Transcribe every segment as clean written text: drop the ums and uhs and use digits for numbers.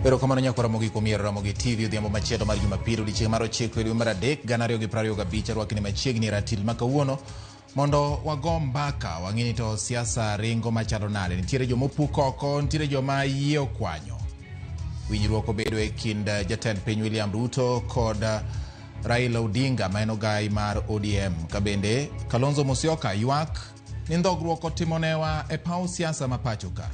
Erokamano nyako Ramogi kuom yiero Ramogi TV odhiambo machielo mar Jumapil odiechieng' mar 9 dwe mar 3 2025 arwakni machiegni e ratil ma kawuono mondo wago mbaka wang'e ni to siasa ringo machalo nade. Nitiere joma opuk oko, nitiere joma yie okwanyo. Winjruok obedo e kind jatend piny William Ruto kod Raila Odinga ma en ogai mar ODM. Ka bende Kalonzo Musyoka ywak ni ndhogruok otimonewa e paw siasa ma pacho ka.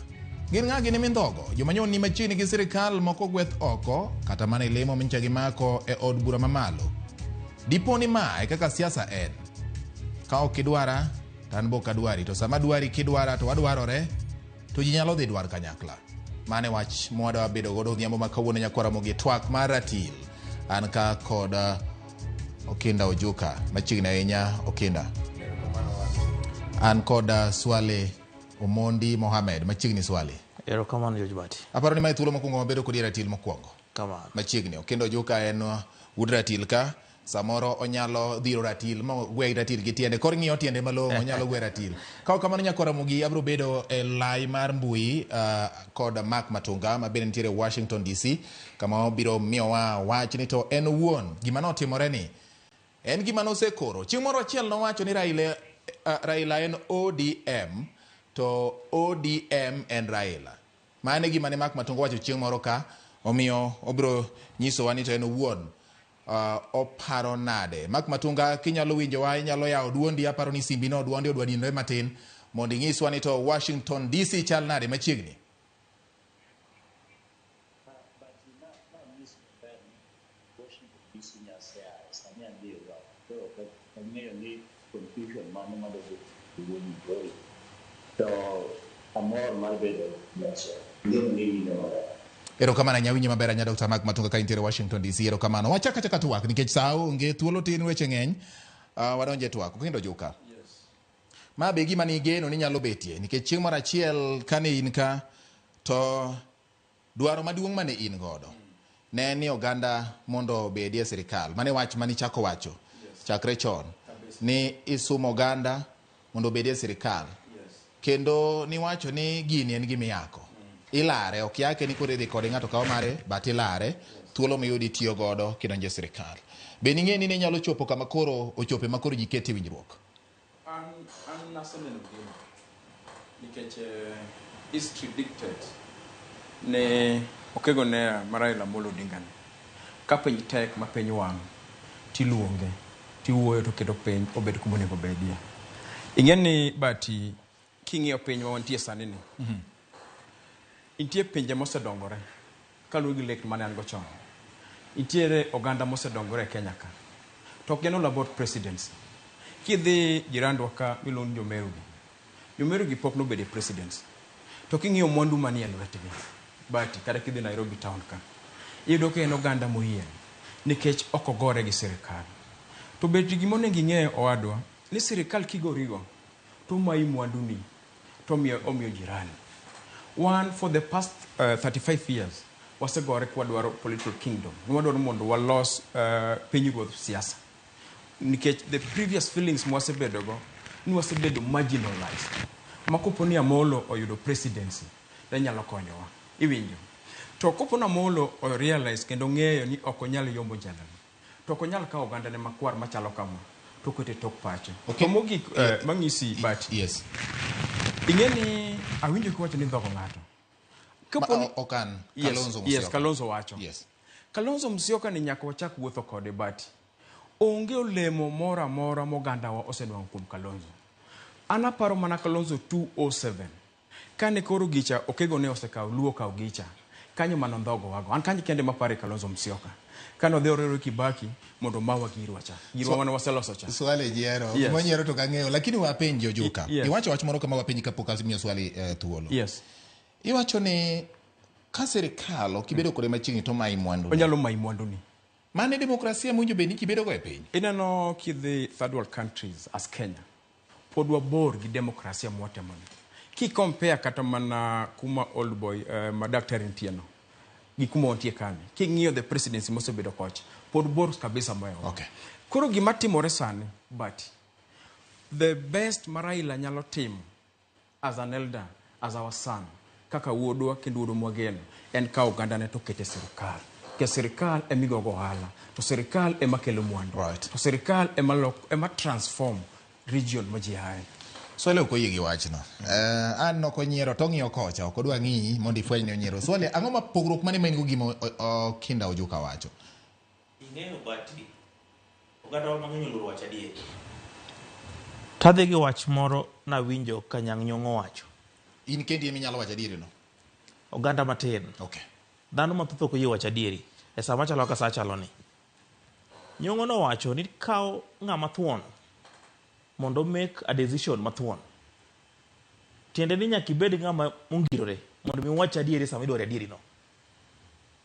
Gin ng'a gini mindhogo? Joma nyo ni machiegni gi sirikal moko gweth oko kata mana e lemo mincha gimako e od bura mamalo. Dipo ni ma e kaka siasa en. Ka ok idwara to an be ok adwari to sama adwari kidwara to wadwarore to ji nyalo dhi dwar kanyakla. Mano e wach mwadwa bedo godo odhiambo ma kawuono nyakwara Ramogi twak mar ratil. An ka kod Okinda Ojuka machiegni ahinya Okinda. An kod Swale Omondi Mohamed machiegni Swale. Erokamano George Bati. Aparo ni mae thuolo mokwongo mabedo kodi e ratil mokwongo. Kamano. Machiegni. Okinda Ojuka en wuod ratil ka samoro onyalo dhiro ratil ma gwe ratil gi tiende kor ng'iyo tiende malong'o onyalo gwe ratil. Ka ok kamano nyakora Ramogi abiro bedo e lai mar mbui kod Mark Matunga ma bende nitiere Washington DC kama obiro miyowa wach ni to en owuon gima notimore ni en gima nosekoro. Chieng' moro achiel nowacho ni Raila, Raila en ODM to ODM en Raila. Mano e gima ne Mark Matunga owacho chieng' moro ka omiyo obiro nyisowa ni to en owuon oparo nade. Mark Matunga kinyalo winjowa inyalo yawo duondi aparo ni simbi no duondi odwa dinore matin mondo inyiswa ni to Washington DC chal nade machiegni. Erokamano ahinya winji maber ahinya Dr. Mark Matunga ka intiere Washington DC. Erokamano. Wachak achaka twak nikech saa onge thuolo tin weche ng'eny. Wadonje twak. Okindo Juka. Yes. Ma be gima nigeno ni nyalo betie nikech chieng' moro achiel kane in ka to dwaro maduong' mane in godo ne ni oganda mondo obedie e sirikal. Mane wach mane ichako wacho chakre chon ni isumo oganda mondo obedie e sirikal. Kendo niwacho ni gini en gima iyako. Ilare, ok yake ni koro idhi kode ng'ato kawo mare, but ilare, thuolo miyudo itiyo godo kidonjo e sirikal. Be ning'e ni ne nyalo chopo kama koro ochope ma koro ji kete winjruok? An, an naseneno gino nikech history dictate ni Okego Neya ma Raila Amolo Odinga ni ka piny tek ma piny wang' tiluonge tiwuoyo to oketo piny obed kuma onego obedie. Ing'e ni Bati king'iyo piny ma wantie sani ni nitie pinje mosedongore kaluwore gi lek mane an go chon. Nitiere oganda mosedongore e Kenya ka to ok gin all about presidency. Kidhi jirandwa ka miluongo ni Jomeru gi, Jomeru gi pok nobedo e presidency. To king'iyo mwandu manie lwetgi, Bati, kata kidhi Nairobi town ka, iyudo ka en oganda moyieng' nikech ok ogore gi sirikal. To bet gima onego ing'e owadwa, ni sirikal kigorigo, to omayi mwanduni, to omiyo, omiyo jirani. Wan for the past 35 years, wasegore kwadwaro political kingdom. Ne wadwaro mondo walos pinyruodh siasa. Nikech the previous feelings mwasebedogo, ni wasebedo marginalized. Ma kopo ni Amolo oyudo presidency, ne nyalo konyowa. Iwinjo? To kopo ni Amolo o realize kendo ong'eyo ni ok onyal yombo jalano, to ok onyal kawo ogandane makwar machalo kama, to oketo e tok pache. Okay. To mogik, mang'isi Bati. Yes. Ing'e ni awinjo kiwacho ni ndhogo ng'ato. Kapo ni Ok an. Yes, Kalonzo yes, Musyoka. Kalonzo wacho. Yes. Kalonzo Musyoka ni nyaka wachak wuotho kode Bati. Onge olemo moro amora mogandawa osenwang'o kuom Kalonzo. An aparo mana Kalonzo 207. Kane koro gicha Okego ne osekawo Luo okawo gicha. Kanyo mane ondhogo wago. An kanyo kende mapare Kalonzo Musyoka. Kane odhi oriwore Kibaki mondo omawa girwa cha. Girwa mane waseloso cha. Swali jiero. Yes. Gima nyiero to kang'eyo. Lakini wapenji Ojuka. Yes. Iwacho wach moro kama wapenji kapok amiyo swali thuolo. Yes. Iwacho ni ka sirikal ok ibedo kode machiegni to omayi mwandu. Onyalo mayi mwanduni. Mano e demokrasia mowinjo bed ni ji bedogo e piny. Ineno kidhi third world countries as Kenya, pod wabor gi demokrasia mwatemoni. Ki compare kata mana kuma old boy ma daktari nitie no, gi kuma wantie kani, king'iyo the presidency mosebedo kocha, pod bor kabisa mohewowa. Okay. Koro gima timore sani, Bati, the best ma Raila nyalo timo as an elder, as our son, kaka wuodwa kendo wuodwa mwageno en kawo ogandane to kete e sirikal. Nikech sirikal ema igogo ohala, to sirikal ema kelo mwandu, to sirikal ema lok, ema transform region ma ji aye. Swale ok oyie gi wachno. An ok onyiero to ong'iyo kocha, ok odwa ng'iyi mondo ifweny ni onyiero. Swale, ang'o ma pogruok mane ma in go gima Okinda Ojuka wacho? Ing'eyo Bati, ogandawa mang'eny oluoro wacho adieri. Tadhi gi wach moro nawinjo ka Nyang' Nyong'o wacho. In kendi ema inyalo wacho adieri no? Oganda matin. Okay. Dhano mathoth ok oyie wacho adieri e sama chalo kaka sa chalo ni. Nyong'o nowacho ni kaw ng'ama thuon mondo make a decision mathuon. Tiende ni nyaka ibed ng'ama ongirore mondo mi wach adieri sama idwaro adieri no.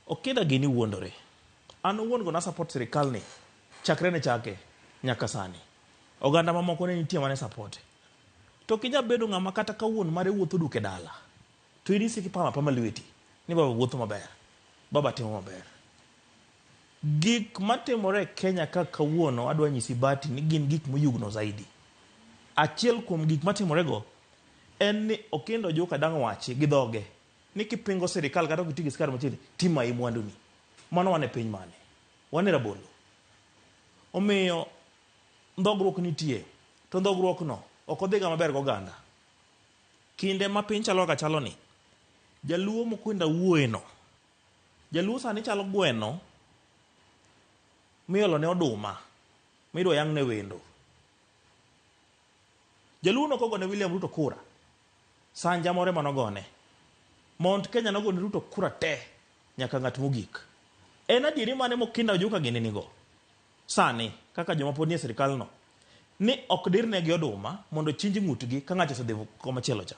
Okinda gini wuondore. An owuon go na support sirikal ni chakre ne chake nyaka sani. Oganda mamoko ne nitie mane support. To ok inyal bedo ng'ama kata ka wuon mare wuotho duk e dala to in isiko ipamo apama lweti ni baba wuotho maber, baba timo maber. Gik matimore e Kenya ka kawuono adwa nyisi Bati ni gin gik moyugno zaidi. Achiel kuom gik matimore go en ni Okindo Ojuka dang' wachi gi dhoge ni kipingo sirikal kata ok iti gi skar machiegni timayi mwanduni. Mano wan e piny mane? Wan e rabolo. Omiyo ndhogruok nitie to ndhogruok no ok odhiga maber goganda. Kinde ma piny chalo kaka chalo ni, jaluo mokwenda wuoye no, jaluo sani chalo gweno miolo ne oduma midwa yang' ne wendo. Jaluo nokogone William Ruto kura, Sanja moro ema nogone. Mount Kenya nogone Ruto kura te nyaka ng'at mogik. En adieri mane mokinda Ojuka gini nigo sani kaka joma pod nie sirkal no ni ok dirnegi oduma mondo chinj ng'utgi ka ng'acha osedhi komachielo cha.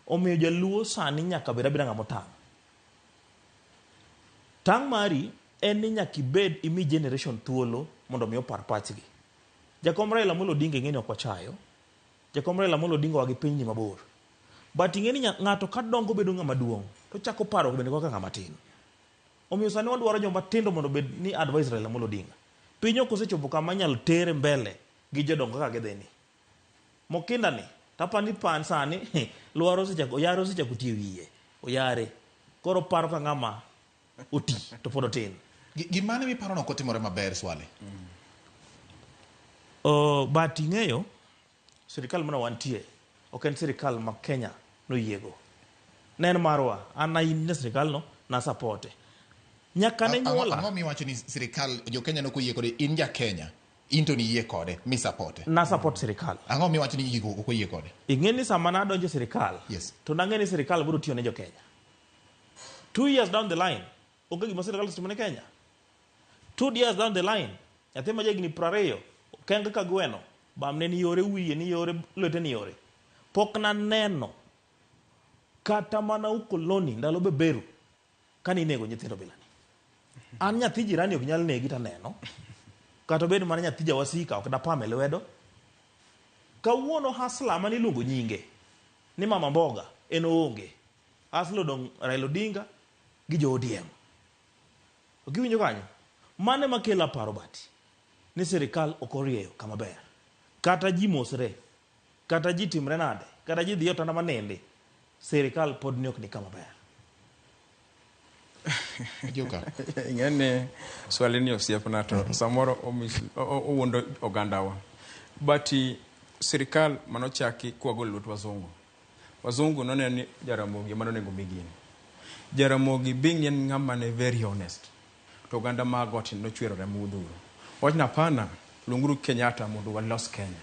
Omiyo jaluo sani nyaka bed abeda ng'ama otang'. Tang' mari en ni nyaka ibed imi generation thuolo mondo mi opar pachgi. Jakom Raila Amolo Odinga ing'e ni ok wachayo. Jakom Raila Amolo Odinga oa gi piny ni mabor. But ing'e ni ng'ato ka dongo bedo ng'ama duong' to chako paro bende kaka ng'ama tin. Omiyo sani wadwaro joma tindo mondo obed ni advise Raila Amolo Odinga. Piny ok osechopo kama inyalo tere mbele gi jodongo kaka gidhi ni. Mokinda ni to apani pan sani lwar osechako oyare osechako ti e wiye. Oyare. Koro oparo ka ng'ama oti to pod otin. Gimane miparo ni ok otimore maber Swale? But ing'eyo sirikal mana wantie ok en sirikal ma Kenya noyiego. Ne en marwa, an na sirikal no na supporte. Nyaka ne nyuola. Ang'o miwacho ni sirikal jo Kenya nok oyie kode? In ja Kenya, in to niyie kode, mi supporte. Na support sirikal. Ang'o miwacho ni ji ok oyie kode? Ing'e ni sama nadonjo e sirikal, Yes. to nang'e ni sirikal biro tiyo ne jo Kenya. 2 years down the line, onge gima sirikal osetimo ne Kenya. 2 years down the line, nyathi ma jahigni 20, okeng ka gweno, bamne ni yore, wiye ni yore, lwete ni yore. Pok naneno kata mana ukoloni ndalo beberu kane inego nyithindo bilani. An nyathi jirani ok nyal negi taneno. Kata obed mana nyathi jawasika ok dapame lwedo. Kawuono hasla mane iluongo nyinge ni mama mboga en oonge. Hasla odong' Raila Odinga gi jo ODM. Ok iwinjo kanyo? Mano ema kelo aparo Bati ni sirikal ok orieyo kama ber. Kata ji mosre, kata ji timre nade, kata ji dhi e otanda manindi, sirikal pod ni ok ni kama ber. Joka. Ing'e ni swali ni osiepna to samoro owuondo ogandawa. But sirikal manochaki kwagolo lwet wazungu. Wazungu noneno ni Jaramogi ema nonego mi gini. Jaramogi being ni en ng'ama ne very honest. To oganda ma got nochwero remo modhuro. Wach ni hapana, luonguru Kenyatta mondo walos Kenya.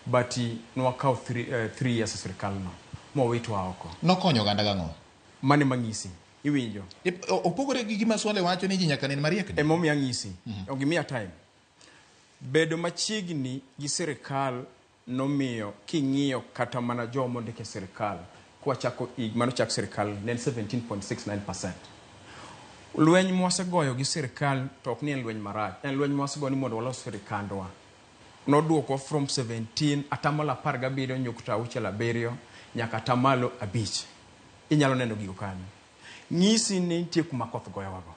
But nwakawo 3 years e sirikal no mowitwa oko. Nokonyo oganda gang'o? Mano ema ang'isi. Iwinjo? Opogore gi gima Swale wacho ni ji nyaka nen mariek ni. Emomiyo ang'isi. Ok imiya time. Bedo machiegni gi sirikal nomiyo king'iyo kata mana joma ondik e sirikal kwachako manochak sirikal ne en 17.69%. Lweny mwasegoyo gi sirikal to ok ni en lweny marach, en lweny mwasegoyo ni mondo walos sirikandwa. Nodwokwa from 17 atamalo 17.67 nyaka atamalo 5. Inyalo neno gigo kanyo. Ng'isi ni nitie kuma koth goyowago.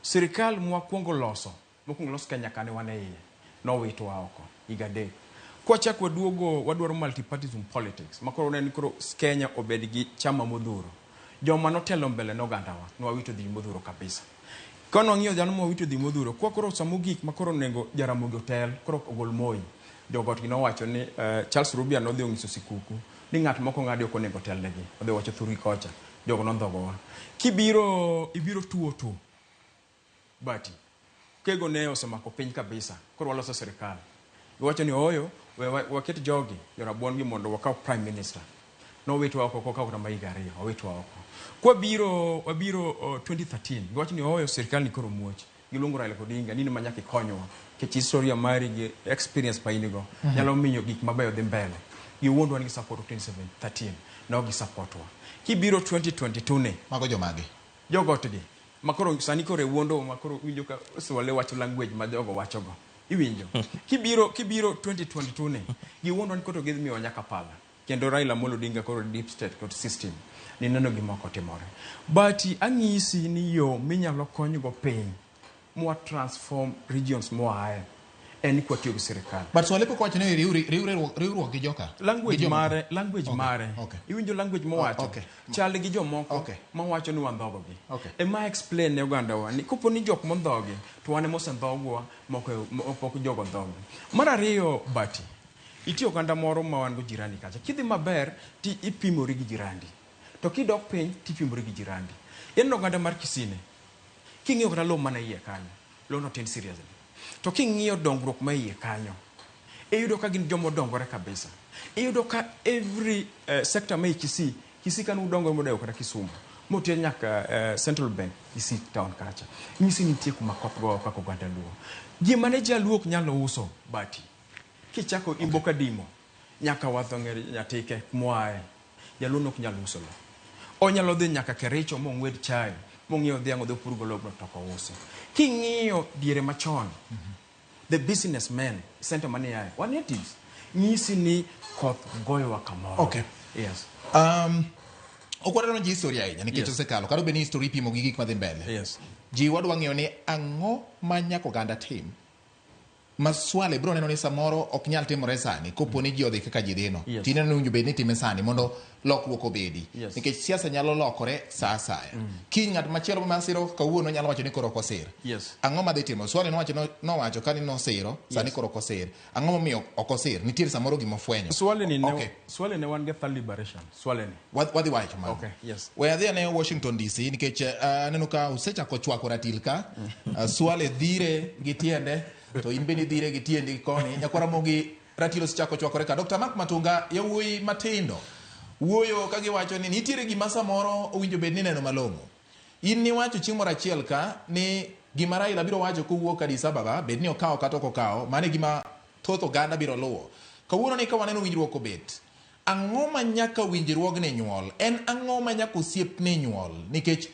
Sirikal mwakwongo loso, mokwongo los Kenya kane wan e iye, nowitwa oko higa 3. Kwachak waduogo wadwaro multipartyism politics ma koro ne koro Kenya obed gi chama modhuro. Joma notelo mbele nogandawa nwawito dhi modhuro kabisa. Ka wang'iyo dhano mawito dhi modhuro, kwa koro samogik ma koro onego Jaramogi otel, koro ogol Moi. Jogot gi nowacho ni Charles Rubia nodhi onyiso Sikuku ni ng'at moko ng'adi ok onego otel negi. Odhi wacho thurgi kocha. Jogo nondhogowa. Kibiro ibiro tuo tu bati kego ne osemako piny kabisa koro waloso sirikal giwacho ni ooyo we waket jogi jorabuon gi mondo wakaw prime minister nowitwa oko kokaw kata mahiga 2 owitwa oko kwabiro wabiro 2013 giwacho ni ooyo sirikal ni koro muoch giluongo Raila Odinga ni ma nyaka ikonywa nikech historia mari gi experience ma in go nyalo miyo gik mabeyo dhi mbele giwuondwa ni gisupport 2013 no gisupportwa kibiro 2022 ni Mago jomage? Jogotgi makoro sani koro e wuondo makoro winjo ka Swale wacho language ma jogo wachogo iwinjo kibiro 2022 ni giwuondwa ni koro gidhi miyowa nyaka pala kendo Raila Amolo Odinga koro deep state kod system ni neno gima ok otimore but ang'isi ni yo minyalo konygo piny mwa transform regions moaye en kwatiyo gi sirikal. But Swale pok owacho ni riwruok gi joka. Language mare, language mare. Iwinjo language mowacho. Chal gi jomoko mawacho ni wandhogo gi. Ema explain ne oganda wa ni kopo ni jok mondhogi to wan ema osendhogwa moko pok jogo ndhogi. Mar ariyo bati nitie oganda moro ma wan go jirani kacha. Kidhi maber ti ipimori gi jirandi. To kidok piny tipimori gi jirandi. En oganda mar Kisine. King'iyo kata lowo mana iye kanyo, lowo no tin seriously. To king'iyo dongruok ma iye kanyo, iyudo ka gin joma odongore kabisa. Iyudo ka every sector ma e Kisii, Kisii kane udongore modewo kata Kisumu, moter nyaka Central Bank Kisii town kacha. Nyisi ni nitie kuma koth goyo kaka oganda Luo. Gima ne jaluo ok nyal uso bati. Kichako Imbo Kadimo, nyaka wadho Nyatike mwae. Jaluo ok nyal uso lo. Onyalo dhi nyaka Kericho mong'wed chai, mong'iew dhiang' odhi opurgo lobno to ok ousi. King'iyo diere machon, the businessmen, center mane yae, wan natives, nyisi ni koth goyowa kamoro. Okay. Yes. Ok wadwa donjo e history ahinya nikech osekalo. Kata obedo ni history ipimo gi gik madhi mbele. Yes. Ji wadwa ng'eyo ni ang'o ma nyaka oganda tim ma Swale biro neno ni samoro ok nyal timore sani kopo ni ji odhi kaka ji dhino. Yes. Tineno ni owinjo bed ni itime sani mondo lokruok obedi. Yes. Nikech siasa nyalo lokore sa asaya. Kiny ng'at machielo ma siro kawuono nyalo wacho ni koro ok osir. Yes. Ang'o madhi timo? Swale nowacho ka ni nosiro, sani Yes. koro ok osir. Ang'o momiyo ok osir? Nitiere samoro gima ofwenyo. Swale ni ne, Okay. Swale ne wan gi third liberation. Swale ni. Wadhi wacho mano. Okay, yes. We adhi ane Washington DC nikech aneno ka usechako chwako ratil ka. Swale dhire gi tiende to in bende dhire gi tiendi koni. Nyakwara Ramogi ratil osechako chwakore ka. Dr. Mark Matunga, yawuoyi matindo wuoyo ka giwacho ni nitiere gima samoro owinjo bed ni neno malong'o. In niwacho chieng' moro achiel ka ni gima Raila biro wacho kowuok Addis Ababa, bed ni okawo kata ok okawo, mano e gima thoth oganda biro luwo. Kawuono ni ka waneno winjruok obet, ang'o ma nyaka winjruogni nyuol? En ang'o ma nyaka osiepni nyuol? Nikech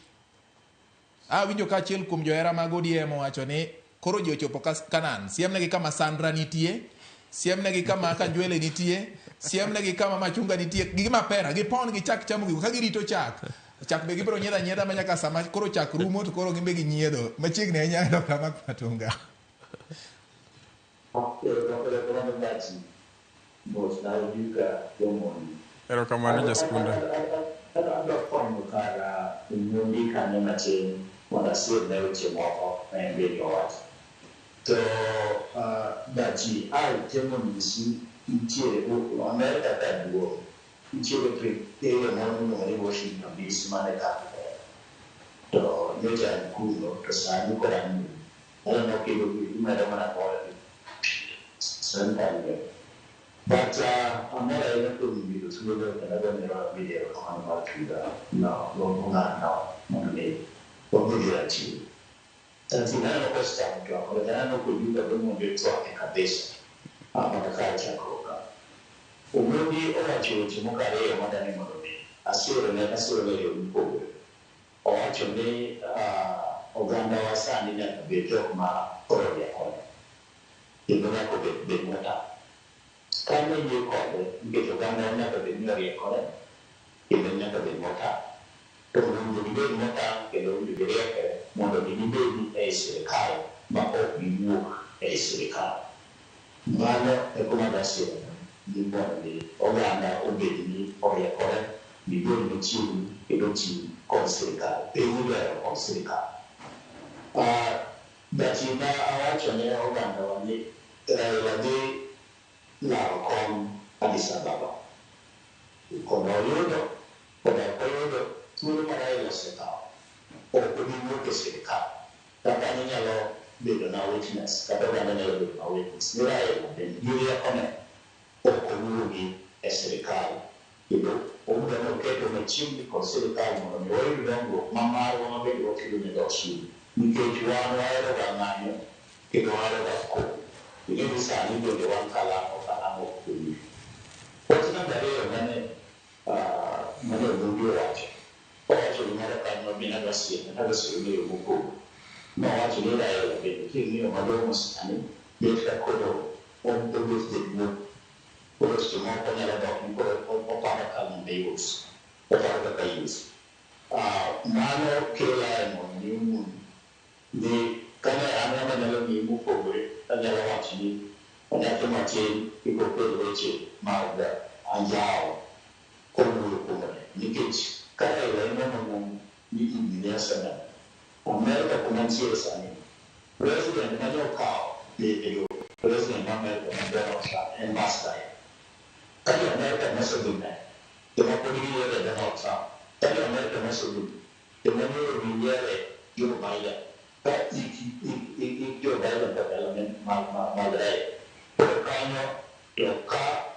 awinjo ka achiel kuom johera mag ODM owacho ni koro ji ochopo Canaan, siemnegi kama Sandra nitie, siemnegi kama Kanjwele nitie, siemnegi kama Machunga nitie, gi mapera, gipon gichak chamo gigo ka girito chak. Chak be gibiro nyiedho anyiedha ma nyaka sama koro chak rumo to koro gin be ginyiedho. Machiegni ahinya Dr. Mark Matunga. Erokamano jaskunda. Adwa konyo kara Omondi kanyo matin mondo asiemne weche moko ma en bende owacho. To Bachi ai temo nyisi nitiere Amerika ka duong' nitiere area moro miluongo ni Washington DC mane capital. To nyocha an kuno to sani koro an aneno kendo imedo mana goyo sani kanyo. But amor ahinya kuom yudo thuolo kendo adwa ni wabed erokamano mar Tuga no ng'ano mondo mi wabed e ratil. Tanzania kosechako chwakore, aneno kojuga be mondo ochwake kabisa mondo ka chakruok ka. Omondi owacho weche moko ariyo madani mondo mi asirone e yo mopogore. Owacho ni oganda wa sani nyaka bed jok ma koro riekore kendo nyaka bed motang'. Kanyo yie kode nikech oganda nyaka bed ni oriekore kendo nyaka bed motang'. To owinjo gibed motang' kendo owinjo giriekre mondo gibed ei sirikal ma ok giwuok ei sirikal. Mano e kuma adwa siemo ni mondo mi oganda obed ni oriekore gibed machiegni kendo oti kod sirkal. Piny igero kod sirkal. Gachina awacho ne ogandawa ni Raila dhi laro kom Addis Ababa. Koda oyudo, koda ok oyudo, thuolo ma Raila osekawo ok obi wuok e sirkal. Kata an inyalo bedo na witness, kata oganda nyalo bedo na witness ni Raila bende gi riekone ok owuogi e sirkal kendo obiro ni oketo machiegni kod sirkal mondo mi wayud dongruok ma marwa ma bende wakedo nego osuru nikech wan wahero ga ng'anyo kendo wahero ga koko. Ing'e ni sani bende wan kalang'o kalang'o ok owinjo. Wach namba ariyo mane mane Omondi owacho, owacho gimoro kanyo ma bende adwa siemo, adwa siemo e yo mopogore. Nowacho ni Raila bende king'iyo malong'o sani bet ka koro obet jaduong'. Koro seche moko onyalo dok ni koro oparo ka ng'ama yot, oparo kaka yot. Mano kela e mondo mi owuon ni kane an ng'ama nyalo ng'iyi mopogore, anyalo wacho ni nyathi matin kik okel weche mag anjawo kowuoyo kuomre. Nikech ka Raila en ng'ama ng'ongo ni higni ne oseneno, Amerka kuma ntiere sani, president mane okawo bedo president ma Amerka ma Donald Trump en Maasai. Ka jo Amerka nosedhi mbele, joma pod giyiere Donald Trump, ka jo Amerka nosedhi, joma nyoro giyiere Joe Biden, ka ik, ik, ik, ik Joe Biden kaka element mag, mag, mag Raila. Koro kanyo to ka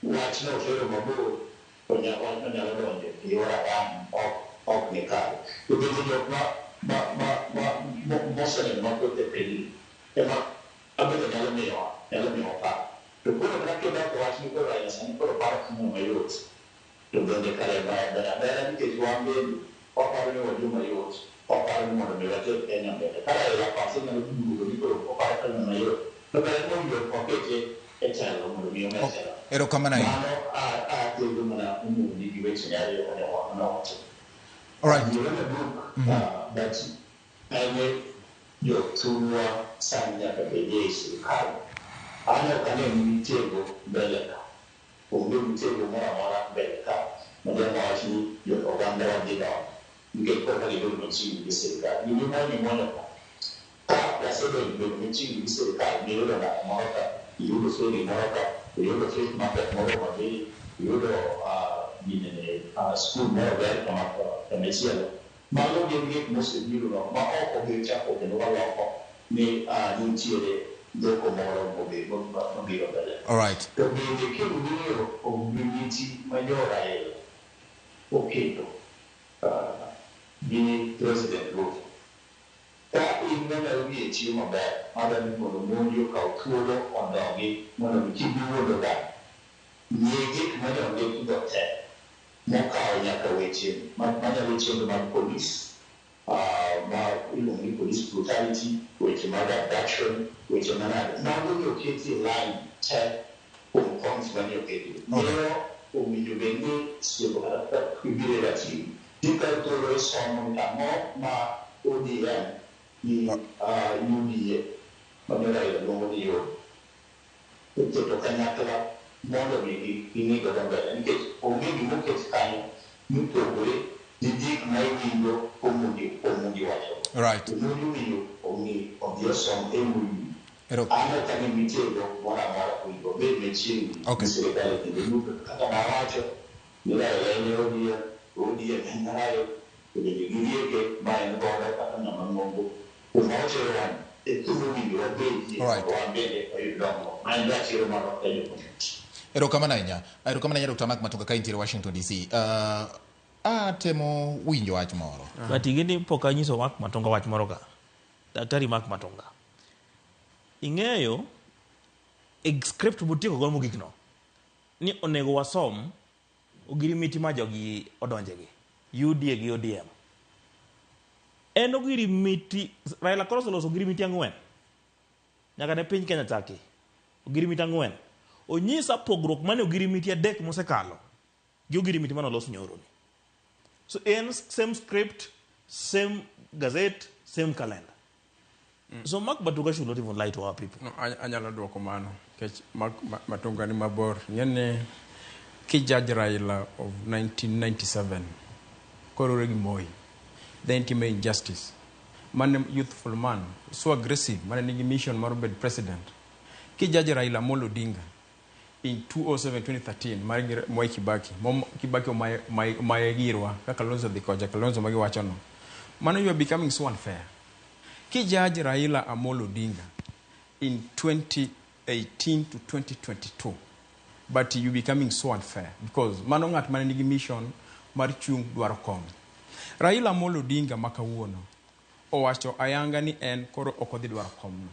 wachno otero mabor, to wachno nyalo donjo e yor ayang' ok, ok ni kare. To bende jok ma, ma, ma, ma, moseneno mathoth e pinyni ema bende nyalo miyowa, nyalo miyowa paro. To koro kata kidok e wach ni koro Raila sani koro paro ka ng'ama yot, to bende kare ber abera nikech wan bende waparo ni wajoma yot, waparo ni mondo mi water Kenya mbele. Ka Raila pache nyalo duogo ni koro oparo ka ng'ama yot, to kare mowinjo wakete e telo mondo mi omed telo. Erokamano ahinya. Mano atego mana Omondi gi weche ariyo mane owacho. All right. Adiera maduong' but en ni jothurwa sani nyaka bed ei sirkal. An ok ane ni mitego mbele ka. Onge mitego moro amora mbele ka ma diang' wawach ni jo oganda wa dhi donjo nikech korka gibedo machiegni gi sirkal. Gima imuonyo imuonyo ka. Ka wasebedo bedo machiegni gi sirkal miyudo ndara moro ka, iyudo ferry moro ka, iyudo fish market moro Homa Bay, iyudo ginene skul moro ger kama kamachielo. Mago gin gik mosebiro no ma ok obi chako kendo waloko ni nitiere dhoko moro mabiro mbele. All right. To bende king'iyo ombing'iti ma jo Raila oketo gi President Ruto, ka in ng'ama wiye tiyo maber, madwa ni mondo Omondi okaw thuolo ondogi mondo mi kik giwuond oganda, ng'i gik mane ondikigo te, mokawo nyaka weche manyalo chendo mag polis, ma iluongo ni police brutality, weche mag abduction, weche manade, mago ne oketi e line te kuom points mane oketi. Miyo owinjo bed ni sieko kata ibiro e ratil, tikawo thuolo isomo ni ang'o ma ODM gi UDA mane Raila luongo ni YODA oketo kanyakla mondo mi ging'i godo mbele nikech onge gimoket kanyo mopogore gi gik ma iwinjo Omondi wacho. Right. Omondi owinjo ong'i odhi osom MOU. An ok ane mitego moro amora owinjo obed machiegni gi sirikal e kinde duto. Kaka nawacho ni Raila en e ODM, ODM en Raila, to bende girieke ma en godo kaka ng'ama ng'ongo kuma oterowa ni e kuma owinjo wabedie mondo wan bende wayud dongruok ma en ratiro marwa kaka jo community. Erokamano ahinya. Erokamano ahinya Dr. Mark Matunga ka intiere Washington DC. Atemo winjo wach moro. But ing'e pok anyiso Mark Matunga wach moro ka. Daktari Mark Matunga. Ing'eyo e script motieko go mogik no ni onego wasom ogirimiti ma jogi odonjegi UDA gi ODM. En ogirimiti Raila koro oseloso ogirimiti ang'wen nyaka ne piny Kenya chaki. Ogirimiti ang'wen. Onyisa pogruok mane ogirimiti adek mosekalo gi ogirimiti mane olos nyoro ni. So en same script, same gazette, same calendar. So Mark Batuka should not even lie to our people. No, anyalo duoko mano. Nikech Matunga ni mabor. Ing'e ni kijudge Raila of 1997 korore gi Moi, then itime injustice. Mane youthful man, so aggressive, mane nigi mission mar bedo president. Kijudge Raila Amolo Odinga in 2007-2013 mar gi Mwai Kibaki, Kibaki omaye girwa kaka Kalonzo dhi kocha, Kalonzo magiwacho no. Mano you are becoming so unfair. Kijudge Raila Amolo Odinga in 2018 to 2022, but you becoming so unfair because mano ng'at mane nigi mission mar chung dwaro kom. Raila Amolo Odinga ma kawuono owacho ayanga ni en koro ok odhi dwaro komno.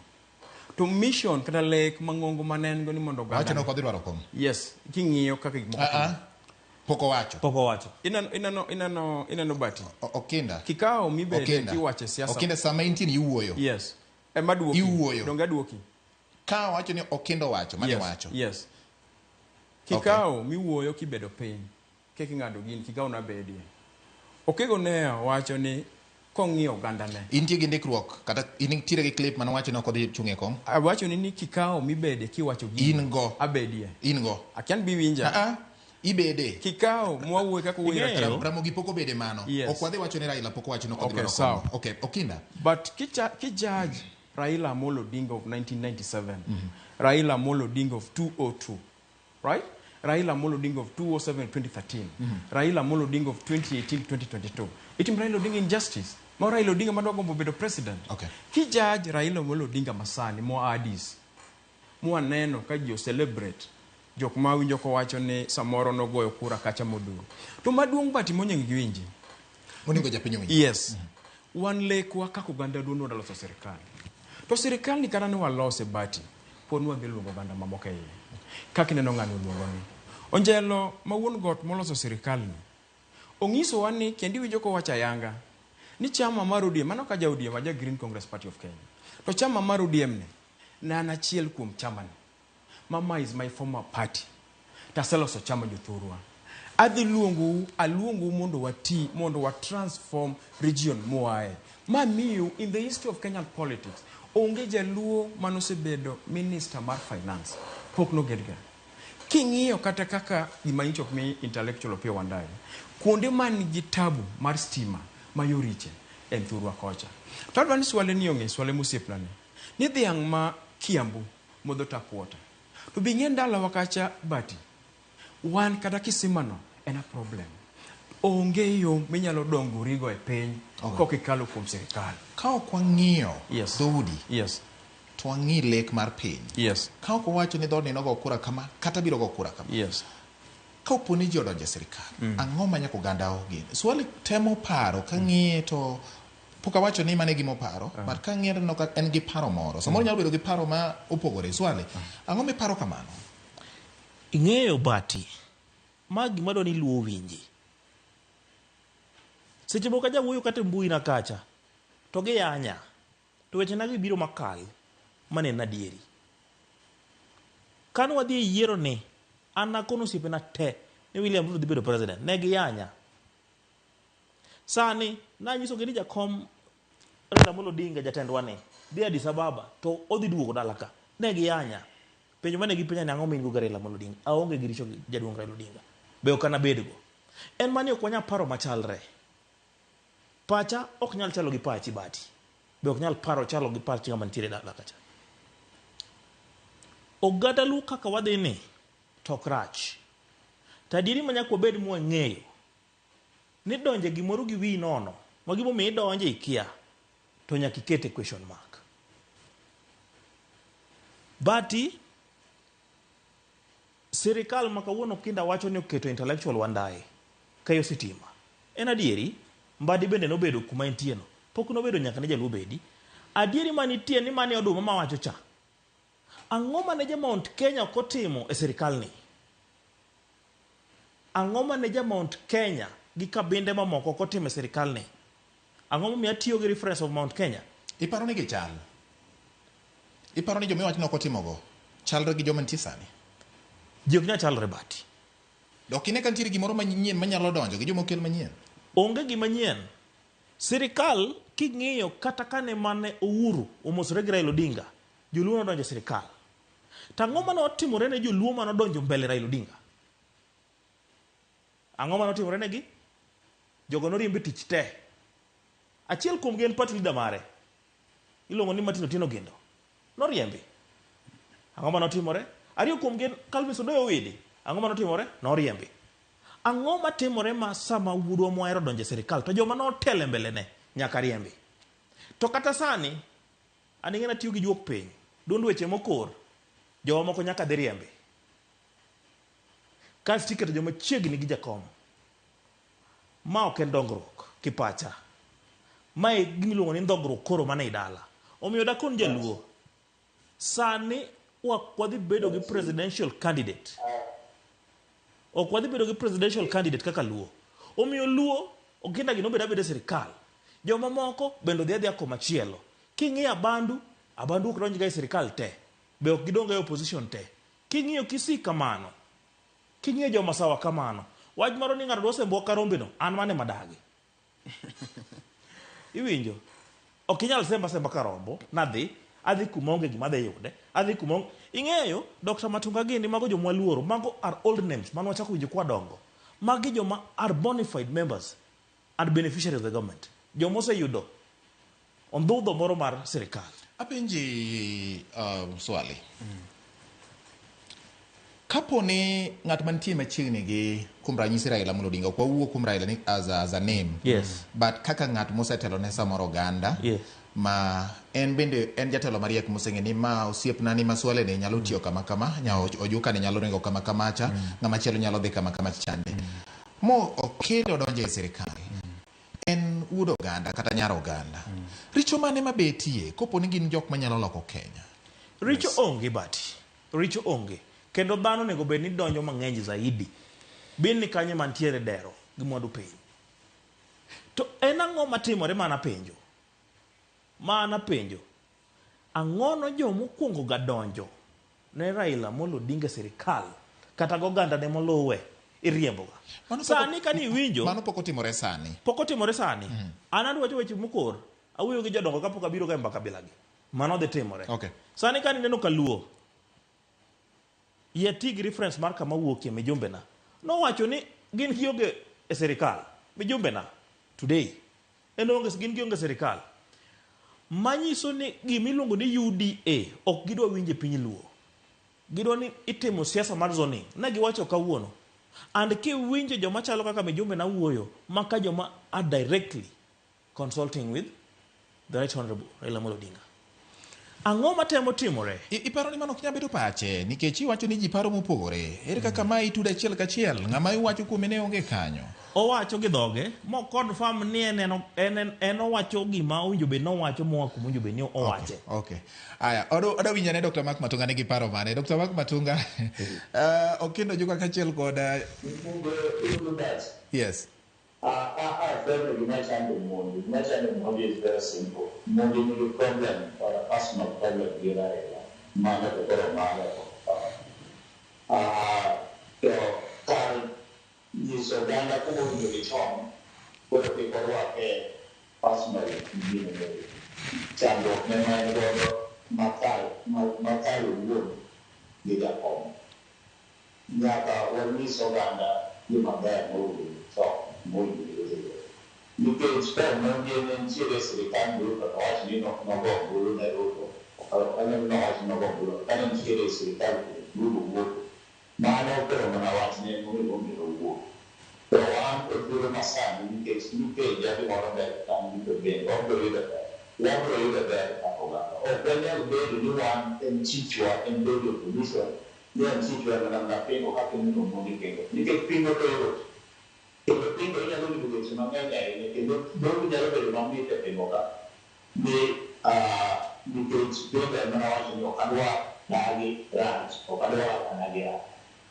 To mission kata lek mang'ongo mane en go ni mondo oganda. Owacho ni ok odhi dwaro kom. Yes, king'iyo kaka gik moko. Pok owacho. Pok owacho. Ineno Bati. Okinda. Kikao mibede kiwacho e siasa. Okinda sama intie ni iwuoyo. Yes. Ema duoki. Iwuoyo. Donge aduoki. Ka owacho ni Okinda owacho, mane wacho. Yes. Kikao miwuoyo kibedo piny, kik ing'ado gini, kikao nabedie. Okego ne wacho ni kong'iyo ogandane. Intie gi ndikruok kata intiere gi clip mane owacho ni ok odhi chung' e kom? Awacho ni kikao mibede kiwacho gini. In go. Abedie. In go. Akia ni biwinja. Ibede. Kikao mwawuoye kaka wuoyo. Ramogi pok obede mano. Yes. Ok wadhi wacho ni Raila pok owacho ni ok odhi dwaro kom. Okay, Okinda. But kijudge Raila Amolo Odinga of 1997, Raila Amolo Odinga of 2002, right? Raila Amolo Odinga of 2007 2013, Raila Amolo Odinga of 2018 2022. Itim Raila Odinga injustice. Ma Raila Odinga madwa gombo bedo president. Okay. Kijudge Raila Amolo Odinga masani moa Addis, mwaneno ka ji celebrate jok ma winjo kowacho ni samoro nogoyo kura kacha modhuro. To maduong' Bati monego giwinji. Monego japiny owinji. Yes. Wan lekwa kaka oganda duong' wadwa loso sirikal. To sirikal ni kata ne walose Bati, pod nwadhi luongo oganda mamoko e iye. Kaka ineno ng'ani oluongo ni. Onjelo ma wuon got moloso sirikal ni, onyisowa ni kendo iwinjo kowacho ayanga ni chama mar ODM, mano ka ja ODM, aja Green Congress Party of Kenya. To chama mar ODM ni, ne an achiel kuom chama ni. Mama is my former party. Taseloso chama jothurwa. Adhi luongou, aluongou mondo wati, mondo wa transform region moae. Ma miyo in the history of Kenyan politics, onge jaluo manosebedo minister mar finance. Pok nogedga. King'iyo kata kaka gima nyicho ok mi intellectual Opiyo Wandayi, kuonde man gi tabu mar stima ma yoriche en thurwa kocha. To adwa ni Swale ni ong'e, Swale mosiepna ni, ni dhiang' ma Kiambu modho tap water. To be ing'e ndalowa kacha Bati, wan kata kisimano en a problem. Onge yo minyalo dongorigo e piny kok ikalo kuom sirikal. Ka ok wang'iyo dhoudi, to wang'i lek mar piny. Ka ok wawacho ni dhoodni nogo kura kama, kata biro go kura kama. Ka opo ni ji odonjo e sirikal, ang'o ma nyaka oganda ogen? Swali temo paro, ka ng'iye to pok awacho ni mano e gima oparo, but ka ng'iye to aneno ka en gi paro moro. Samoro nyalo bedo gi paro ma opogore. Swali, ang'o miparo kamano? Ing'eyo Bati, ma gima adwa ni luo winji. Seche moko ajawuoyo kata e mbui na kacha, to giyanya. To wechena gi biro makal, maneno adieri. Kane wadhi e yiero ni, an nakono osiepena te ni William Ruto dhi bedo president. Ne giyanya. Sani, nanyisogi ni jakom Raila Amolo Odinga jatendwa ni dhi Addis Ababa to odhi duogo dala ka. Ne giyanya. Penjo mane gipenja ni ang'o ma in go gi Raila Amolo Odinga? Aonge gi richo gi jaduong' Raila Odinga. Be ok anabedgo. En mani ok wanyal paro machalre. Pacha ok nyal chalo gi pachi Bati. Be ok nyal paro chalo gi pach ng'ama nitiere dala kacha. Oganda Luo kaka wadhi ni to ok rach. To adieri ma nyaka wabed mwang'eyo ni donje gimoro gi wiyi nono ma gimomiyo idonje ikia to nyaka ikete question mark. Bati, sirikal ma kawuono Kinda wacho ni oketo intellectual Wandayi kayo sitima. En adieri, Mbadi bende nobedo kuma entie no. Pok nobedo nyaka ne jaluo bedi. Adieri manitie ni mane oduma mawacho cha. Ang'o mane ja Mount Kenya ok otimo e sirikal ni? Ang'o mane ja Mount Kenya gi kabinde mamoko ok otimo e sirikal ni? Ang'o momiyo atiyo gi reference of Mount Kenya? Iparo ni gichal? Iparo ni joma iwacho ni ok otimogo chalre gi joma nitie sani? Ji ok nyal chalre Bati. Ok ine ka nitiere gimoro manyien manyalo donjo gi joma okel manyien? Onge gima nyien. Sirikal king'iyo kata kane mane Uhuru omosore gi Raila Odinga, joluo nodonjo e sirikal. To ang'o mane otimore ne joluo mane odonjo mbele Raila Odinga? Ang'o mane otimore negi? Jogo noriemb e tich te. Achiel kuomgi en party leader mare. Iluongo ni Martin Otieno Gendo. Noriembi. Ang'o mane otimore? Ariyo kuomgi en Calvin Sodoyo Owidi. Ang'o mane otimore? Noriembi. Ang'o matimore ma sama wuodwa mwahero donjo e sirikal to joma notelo e mbele ne nyaka riembi? To kata sani, an ing'e natiyo gi juok piny, duond weche mokor, jowa moko nyaka dhi riembi. Kasto iketo joma chiegni gi jakom. Ma ok en dongruok kipacha. Ma e gima iluongo ni ndhogruok koro mana e dala. Omiyo dakon jaluo, sani ok wadhi bedo gi presidential candidate. Ok wadhi bedo gi presidential candidate kaka Luo. Omiyo Luo, Oginda gi nobed abeda e sirikal. Joma moko bende odhi adhiya komachielo. King'iyo Abandu, Abandu ok donj ga e sirikal te. Be ok gidong ga e opposition te. King'iyo Kisii kamano. King'iyo jo Masawa kamano. Wach moro ni ng'ato dwa sembowa ka rombe no, an mano ema adagi. Iwinjo? Ok inyal semba asemba ka rombo, nadhi, adhi kuma onge gima adhi yude, adhi kuma onge... Ing'eyo, Dr. Matunga gini, mago joma waluoro, mago are old names, mane wachako winjo kwadongo. Magi joma are bona fide members and beneficiaries of the government. Joma oseyudo ondhudho moro mar sirikal. Apenji swali. Kapo ni ng'at mantie machiegni gi kuom ranyisi Raila Amolo Odinga, ok wawuo kuom Raila ni as a name. Yes. But kaka ng'at mosetelo ne samoro oganda, Yes. ma en bende en jatelo mariek moseng'e ni ma osiepna ni maswale ni nyalo tiyo kama kama, nya ojuka ni nyalo ringo kama kamacha, ng'ama chielo nyalo dhi kama kama chande. Mo okele odonjo e sirikal. En wuod oganda kata nyar oganda. Richo mane mabetie kopo ni gin jok manyalo loko Kenya? Richo onge bati. Richo onge. Kendo dhano onego bed ni donjo mang'eny zaidi. Bin ni kanye mantiere dero gi mwandu piny. To en ang'o matimore mana penjo? Mana penjo. Ang'ono jomokwongo ga donjo ne Raila Amolo Odinga e sirikal kata go oganda ne moluwe iriemboga. Sani kani iwinjo Mano pok otimore sani. Pok otimore sani. An adwacho weche mokor. Awuoyo gi jodongo kapok abiro ga e mbaka bilagi. Mano dhi timore. Okay. Sani kani neno kaluo. Yie ti gi reference mar kama wuokie mijumbena. Nowacho ni gin gionge e sirikal. Mijumbena today. En onge gin gionge e sirikal. Manyiso ni gimiluongo ni UDA ok gidwa winjo e piny Luo. Gidwa ni itimo siasa mar zoning. Ne giwacho kawuono. And kiwinjo joma chalo kaka mijumbena wuoyo, maka joma are directly consulting with the Right Honorable Raila Amolo Odinga. Ang'o matemo timore? Iparo ni mano ok nyal bedo pache nikech iwacho ni ji paro mopogore. Ere kaka ma itudo achiel kachiel? Ng'ama iwacho kuome ne onge kanyo. Owacho gi dhoge mo confirm ni en owacho gima owinjo bed ni owacho moa kuma owinjo bed ni owache. Okay. Aya, odo winjo ne Dr. Mark Matunga nigi paro mane? Dr. Mark Matunga, Okindo Ojuka kachiel kod, Yes. I gima chando Mondi. Gima chando Mondi is very simple. Mondi nigi problem or a personal problem gi Raila. Mano to koro mano. To kar nyiso oganda kuma owinjo gichom, koro kik orwake personally gino mondi. Chandruok ne ma en godo makare owuon gi jakom. Nyaka wanyis oganda gima ber mowinjo gichom, mowinjo gidhigo. Nikech ka Omondi ne nitiere e sirikand Ruto to wach ni nogo ombulu ne Ruto, ok nowach ni nogo ombulu, kane nitiere e sirikal Ruto wuotho. Mano koro mana wachne monego omiyo owuo. To wan e thuolo masani nikech nipenja gimoro mbele kanyo to bende wabiro yudo ber. Wabiro yudo ber kaka oganda. Ok wanyal bedo ni wan en chichwa en bedo opposition, ni en chichwa en mana pingo kaka ineno Omondi pingo. Nikech pingo to yot. Kendo pingo inyalo yudo weche mang'eny ahinya kendo dhogi nyalo bedo mamit e pingo ka. Ni nikech bende mana wacho ni ok adwar dagi rach, ok adwar anagi rach.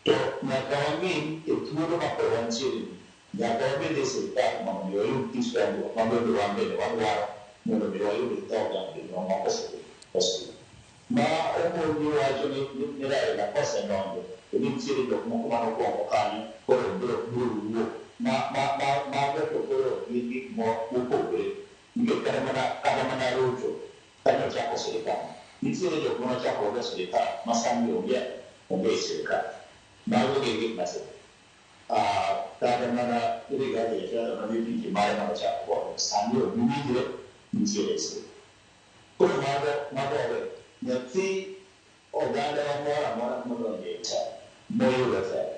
To nyaka wang'e e thuolo ma koro wantiere ni, nyaka wabed e sirikal mondo mi wayud kit dongruok ma bende wan bende wadwaro mondo mi wayud dhoga jomamoko oseyudo. Ma Omondi wacho ni Raila kosedonjo to nitiere jok moko manokwongo kanyo koro biro wuok. Mago to koro gin gik mopogore nikech kata mana Ruto kane ochako sirikal Nitiere jok manochako godo e sirikal ma sani onge onge e sirikal. Mago gin gik matimore. Kata mana Rigathi Gachagua ma deputy mare manochako godo sani ok giwinjre nitiere e sirikal. Koro mago mago owe. Nyathi ogandawa moro amora modonjo e telo moyudo telo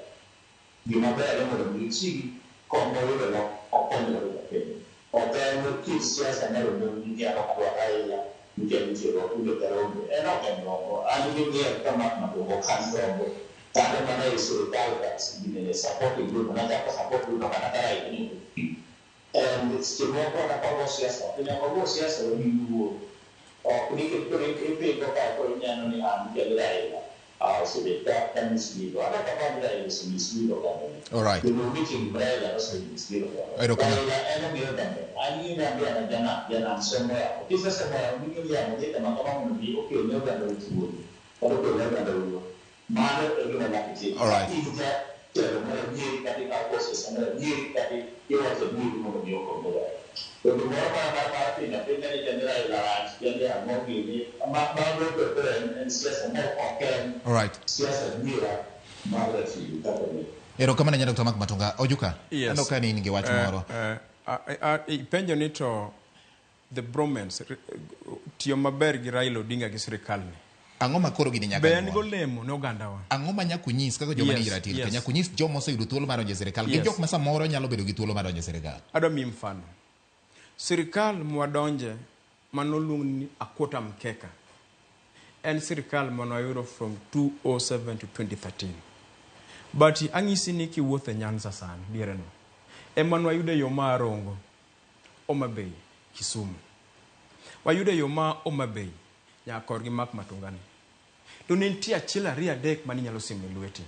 Gima ber en mondo mi giti gi kom moyudo no okony godo jopiny. Ok en kit siasa mar omonyi ni an ok adwar Raila nikech nitie go onge kar onge. En ok en rombo. An gi miel ka Mark Matumbo ok an rombo. Kata mana e sirikal ka ginene supporting Ruto nachako support Ruto kata ka Raila ne ok otiyo. And seche moko kata ka wago siasa to nyaka wago siasa wa gi luor. Ok nikech koro ipingo ka koro ineno ni an nikech Raila ah osebet ka ka mislead wa. An ok apar ni Raila ose mislead oganda ni. Alright. Kendo onge chieng' ma Raila nose mislead oganda. Erokamano. Raila en ong'eyo oganda. An ing'e ni an be an ajanam, janam somo yamo. Kisesomo yamo ming'e ni yamo dhi kama kama mondo mi okel ne oganda u thuolo kata okel ne oganda u luor. Mano e gima nyaka itim. Ka Alright. in jatelo mar adieri kata ikawo courses mar adieri kata iwacho adieri mondo mi okony oganda. To gimoro mar mar mar pingo apinga ni jani Raila rach, jani ang'o gini, ma mago to koro en en siasa ma ok en Alright. siasa adiera mar ratili kaka ni. Erokamano ahinya Dr. Mark Matunga. Ojuka, Yes. aneno ka ni in gi wach moro. Ipenjo ni to the bromance tiyo maber gi Raila Odinga gi sirikal ni. Ang'o ma koro gini nyaka Be en nyuol? golemo ne ogandawa? Ang'o ma nyaka unyis kaka joma nigi Yes, ratil yes. nyaka unyis joma oseyudo thuolo mar donjo e sirikal gi Yes. jok ma samoro nyalo bedo gi thuolo mar donjo e sirikal? Adwa miyi mfano. Sirikal mwadonje manoluong ni Akwota Mkeka en sirikal manwayudo from 2007 to 2013. But ang'isi ni kiwuotho e Nyanza sani diereno ema nwayudo e yo ma Rongo, Homa Bay, Kisumu. Wayudo e yo ma Homa Bay nyaka korgi Mark Matunga ni. To ne nitie achiel ariyo adek mane inyalo simo e lweti.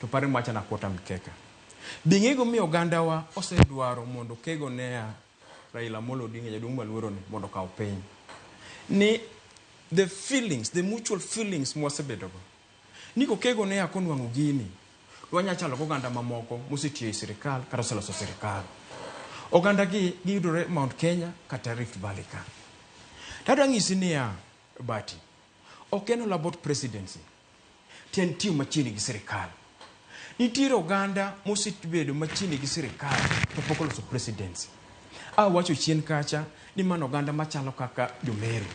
To par ni macha nakwota mkeka. Be ing'e gimomiyo ogandawa osedwaro mondo Kego Nea Raila Amolo Odinga jaduong' maluoro ni mondo okaw piny? Ni the feelings, the mutual feelings mwasebedogo. Ni kokego Nea konwang'o gini, to wanya chalo goganda mamoko mosetiyo e sirikal kata oseloso sirikal. Oganda gi giyudore Mount Kenya kata Rift Valley ka. Tadwa nyisi niya, Bati, ok en all about presidency. To en tiyo machiegni gi sirikal. Nitiere oganda mosebedo machiegni gi sirikal to pok oloso presidency. Awacho chien kacha ni mano oganda machalo kaka jo-Meru.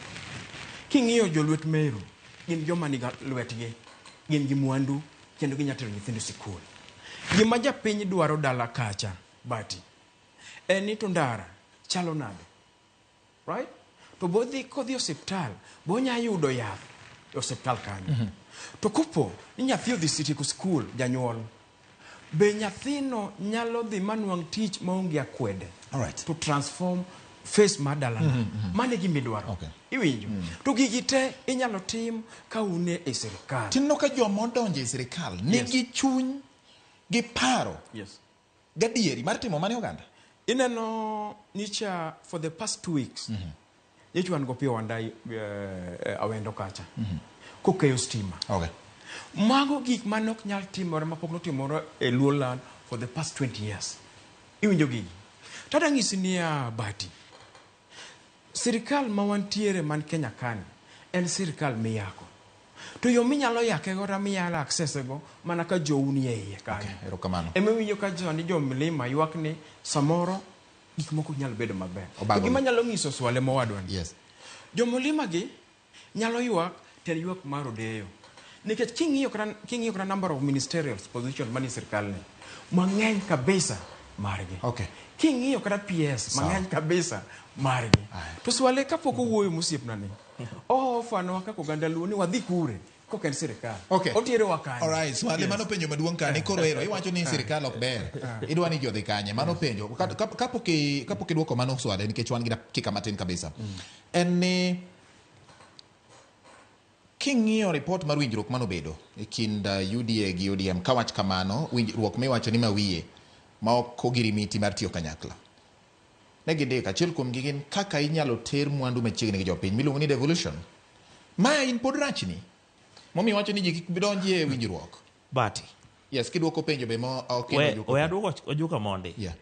King'iyo jolwet Meru, gin joma niga lwetgi, gin gi mwandu kendo ginya tero nyithindo e sikul. Gima japiny dwaro dala kacha, Bati, en ni to ndara chalo nade? Right? To bodhi kodhi e osiptal, bonya yudo yath e osiptal kanyo. To kopo ni nyathi odhi tieko skul, janyuol, be nyathino nyalo dhi manwang' tich maonge akwede? Alright. To transform face mar dalano. Mano e gima idwaro. Okay. Iwinjo? To gigi te inyalo tim ka un e sirikal. Tineno ka joma odonjo e sirikal nigi chuny gi paro Yes. gadieri mar timo mane oganda. Ineno nicha for the past 2 weeks. Nyocha wan go Opiyo Wandayi Awendo kacha. Kokeyo stima. Okay. Mago gik mane ok nyal timore mapok notimore e Luo land for the past 20 years. Iwinjo gigi? To adwa nyisi niya Bati, sirikal ma wantiere man Kenya kani en sirikal miyako. To yo minyalo yake go kata minyalo access go mana ka jou nie iye kanyo. Okay, erokamano. Ema iwinjo ka sani jo mlima ywak ni samoro gik moko ok nyal bedo maber. To Obago gima gi. anyalo nyiso Swale mowadwa ni. Yes. Jo mlima gi nyalo ywak to en ywak mar odeyo. Nikech king'iyo kata king'iyo kata number of ministerial position manie sirkal ni mang'eny kabisa margi. Okay. King'iyo kata PS Sawa. mang'eny kabisa margi. Aya. To Swale kapok owuoyo mosiepna ni, oofanwa kaka oganda Luo ni wadhi kure kok en sirkal. Okay. Oterowa kanye. Alright, Swale, mano penjo maduong' kani koro ero iwacho ni sirkal ok ber. Idwa ni ji odhi kanye? Mano penjo. Kapok idwoko mano Swale nikech wan gi dakika matin kabisa. En ni king'iyo report mar winjruok manobedo e kind UDA gi ODM kawach kamano winjruok miwacho ni mawiye ma ok ogirimiti mar tiyo kanyakla. Ne gindiko achiel kuom gi gin kaka inyalo ter mwandu machiegni gi jopiny miluongo ni devolution. Ma in pod rachni. Momiyo wacho ni ji kik donji e winjruok. Bati. Yes, kidwoko penjo be mo ok We, we aduoko Ojuka mondi. Yeah.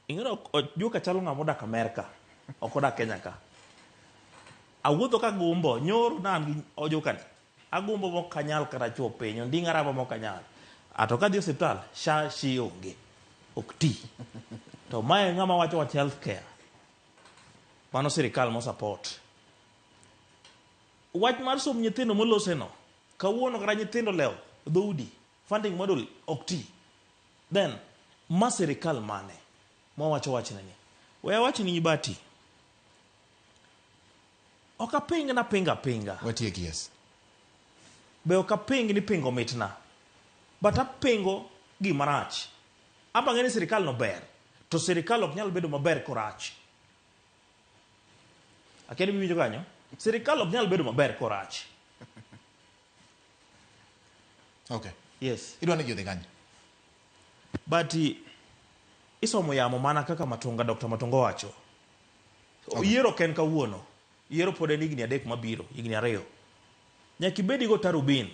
Ing'eyo Ojuka chalo ng'ama odak Amerka, ok odak Kenya ka. Awuotho ka gumbo, nyoro na an gi ojukani. Agumbo mok anyal kata chuo piny, onding'a rama mok anyal. Ato kadhi osiptal, SHA shi onge. Ok ti. To mae ng'ama wacho wach health care. Mano sirikal mo support. Wach mar somb nyithindo moloseno, kawuono kata nyithindo lewo dhoudi, funding model ok ti. Then, ma sirikal mane mwawacho wachne ni? We awachni Bati. Ok aping na pinga pinga. Watieki yes. Be ok aping ni pingo mitna. But apingo gima rach. Aba ng'e ni sirikal no ber. To sirikal ok nyal bedo maber korach. Akia ni iwinjo kanyo? Sirikal ok nyal bedo maber korach. Okay. Yes. Idwa ni ji odhi kanye? But isomo yamo mana kaka Matunga, Dr. Matunga owacho. Okay. Yiero ok en kawuono. Yiero pod en higni 3 mabiro, higni 2. Nyaka ibed go tarubin.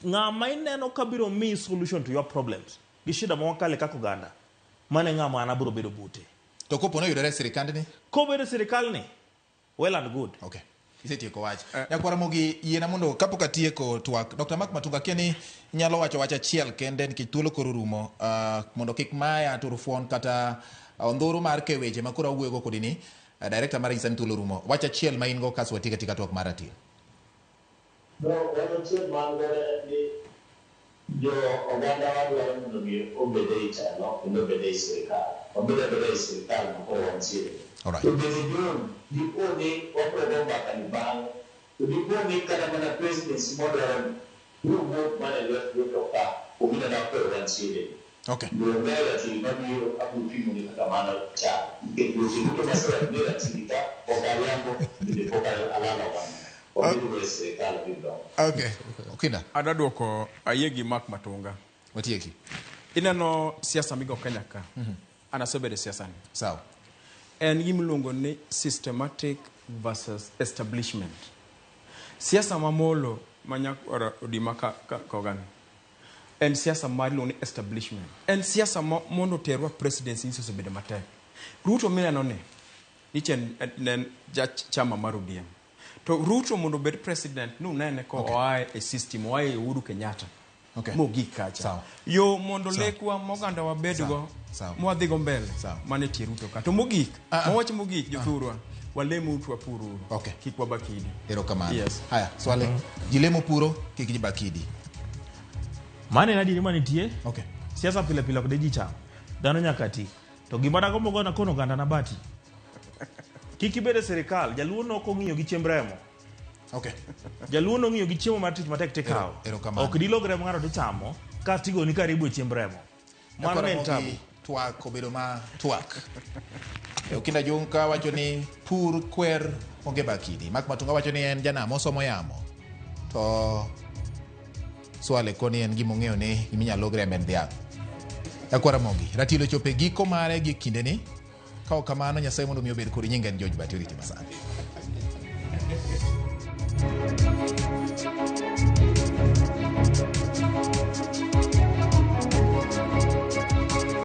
Ng'ama ineno ka biro miyi solution to your problems. Gi shida ma wakale kaka oganda. Mano e ng'ama an abiro bedo bute. To kopo noyudore e sirikandni? Kobedo e sirikalni, well and good. Okay. Isetieko wach. Nyakwara Mogi, yiena mondo kapok atieko twak, Dr. Mark Matunga, akia ni inyalo wacho wach achiel kende nikech thuolo koro orumo, mondo kik maya turufuon kata ondhuru mar ke weche ma koro awuoyogo kodi ni, director mara nyisa ni thuolo orumo. Wach achiel ma in go kasto watiek atika twak mar ratil. No, wach achiel ma an godo en ni jo oganda wa dwaro mondo mi obed ei telo kendo obed ei sirikal. Wabed abeda ei sirikal ma koro wantiere. Alright. To bende John, dipo ni wabiro go mbaka ni bang'e, to dipo ni kata mana presidency mwadwaro ni, biro wuok mana e lwet Ruto ka, kuom ma koro wantiere ni. Okay. Luonga e ratil mabiro abiro pimoni kaka mano chal. Nikech weche duto masewacho ni ratili ka ok ariambo bende pok alalo oganda. Wabiro go e sirikal biro dongo. Okay. Okinda. Adwa duoko ayie gi Mark Matunga. Watieki. Ineno siasa migo Kenya ka. An asebedo e siasa ni. Sawa. En gima iluongo ni systematic versus establishment. Siasa mamolo ma nyakwara Odima ka, ka, kogani. En siasa mar iluongo ni establishment. En siasa ma mondo oterwa presidency nyiso osebedo matek. Ruto mineno ni, niche en ja chama mar ODM. To Ruto mondo obed president nunene ko Okay. oae e system, oae e Uhuru Kenyatta. Okay. Mogik kacha. Sawa. Yo mondo Sawa. lekwa moganda wabedgo Sawa. mwadhigo mbele Sawa. mane tie Ruto ka. To mogik, Ah, ah. mawach mogik jothurwa, walem uru wapur uru. Okay. Kik wabakidi. Erokamano. Yes. Haya, Swale. Ji lemo puro, kik ji bakidi. Mano en adieri manitie. Okay. Siasa pile pile ok de ji cham. Dhano nyaka ti. To gima dagombo gona kono oganda na Bati. Kik ibed e sirikal, jaluo nok ong'iyo gi chiemb remo. Okay. Jaluo nong'iyo gi chiemo mar tich matek tikawo. Erokamano. Ok dilog remo ng'ato tichamo, kasto igoni karibu e chiemb remo. Mano ne en tabu. Twak obedo ma twak. Okinda Junka wacho ni pur kwer onge bakidi. Mark Matunga wacho ni en janam osomo yamo. To Swale koni en gima ong'eyo ni gima inyalo log rembe en dhiang'. Nyakwara Mogi, ratil ochopo e giko mare gi kindeni. Ka ok kamano, Nyasaye mondo mi obed kodi. Nyinga en George Bati, oriti masani.